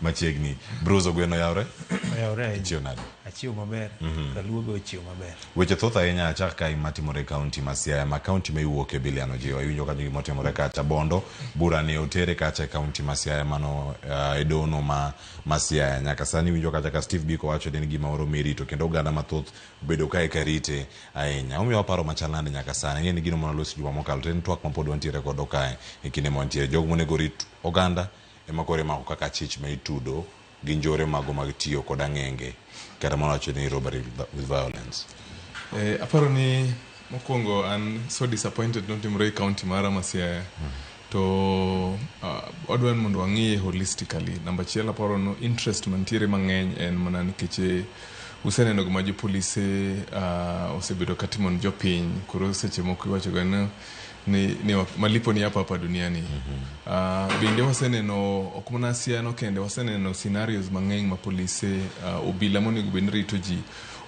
Machiegni. Bruce Ogweno yawre? Oyawre ahinya. Ichiew nade? Achiew maber. Kaluo be ochiew maber. Weche thoth ahinya achak kae matimore e kaunti ma Siaya ma kaunti ma iwuoke Bilian Ojiwa. Iwinjo kanyo gima otimore kacha Bondo. Bura ni otere kacha e kaunti ma Siaya mano e dono ma Siaya. Nyaka sani iwinjo kacha ka Steve Biko wacho ni en gima oromo e rito kendo oganda mathoth obedo kae ka rite ahinya. Omiyo waparo machal nade nyaka sani. Ing'e ni gino mane waloso juma mokalo to en twak mapod wantiere godo kae e kinde ma wantiere. Jogo monego orit oganda ema koro imako kaka achich ma itudo gi njore mago mag tiyo kod ang'enge kata mana wacho ni robbery with violence. Aparo ni mokwongo an so disappointed notimore e county mara ma Siaya. To wadwa ni mondo wang'iye holistically. Namba achiel aparo ni interest mantiere mang'eny en mana nikech useneno gima jopolise osebedo katimo ne jopiny. Koro seche moko iwacho ga ni ni malipo ni hapa hapa duniani. Bende waseneno ok mana Siaya no kende, waseneno scenarios mang'eny ma polise obila monego bed ni rito ji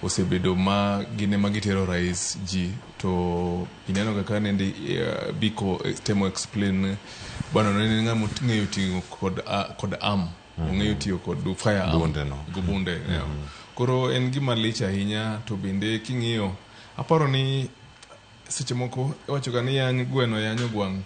osebedo ma gin ema giterrorize ji to ineno kaka nende Biko temo explain bwana no en ng'ama ong'eyo ting'o kod arm ong'eyo tiyo kod firearm Bunde no. go bunde yeah. Koro en gima lich ahinya to bende king'iyo aparo ni seche moko iwacho ga ni yany gweno yanyo gwang'.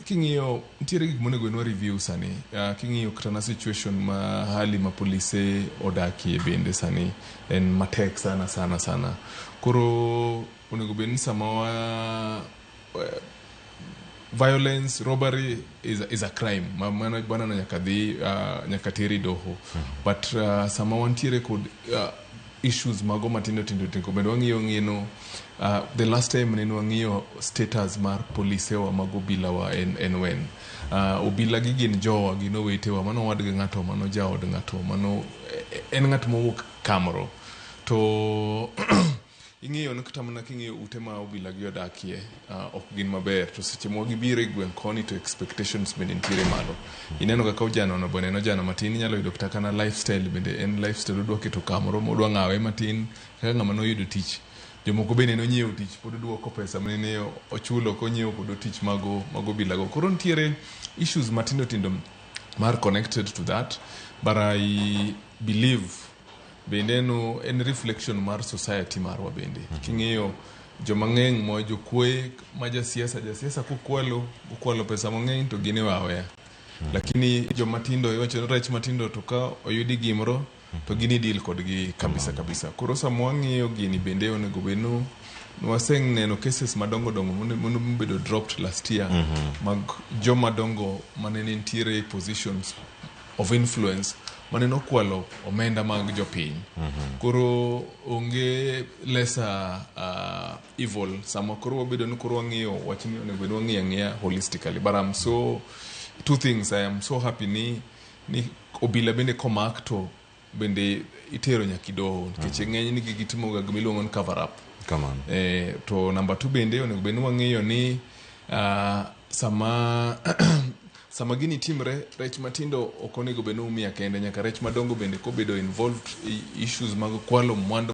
King'iyo nitiere gik monego bed ni review sani. King'iyo kata na situation ma hali ma polise odakie bende sani en matek sana sana sana. Koro onego bed ni sama wa violence robbery is a crime ma mano bwana no nyaka dhi nyaka teri doho but sama wantiere kod issues mago matindo tindo tindo bende wang'iyo ng'ino the last time nene wang'iyo status mar polise wa mag obila wa en wen obila gi gin jowa gin owetewa mano owadgi ng'ato mano jaod ng'ato mano en ng'at mowuok kamoro to ing'iyo ni kata mana king'iyo ute ma obila gi odakie ok gin maber to seche ma gibiro e gweng' koni to expectations bende nitiere malo ineno kaka ojana no bende en ojana matin inyalo yudo kata kana lifestyle bende en lifestyle odwa keto kamoro modwa ng'awe matin kaka ng'ama noyudo tich jomoko bende nonyiewo tich pod oduoko pesa manene ochulo konyiewo kodo tich mago obila go koro nitiere issues matindo tindo mar connected to that but I believe bende no en reflection mar society marwa bende king'iyo joma ng'eny mo jokuoye ma jasiasa jasiasa kokwalo okwalo pesa mang'eny to gin iwe aweya lakini joma tindo iwacho ni rech matindo to ka oyudi gimoro to gini deal kodgi kabisa kabisa koro sama wang'iyo gini bende onego bed ni waseneno cases madongo dongo mobedo dropped last year mag joma dongo mane nitiere positions of influence mane nokwalo omenda mag jopiny koro onge lesser evil sama koro wabedo ni koro wang'iyo wachni onego bed ni wang'iyo ang'iya holistically but I'm so two things I am so happy ni obila bende komak to bende itero nyaka idoho nikech ng'eny ni gitimo ga gima iluongo ni cover up Kamano. To number two bende onego bed ni wang'iyo ni sama gini timre rech matindo ok onego bed ni umia kende nyaka rech madongo bende kobedo involved e issues mag kwalo mwandu.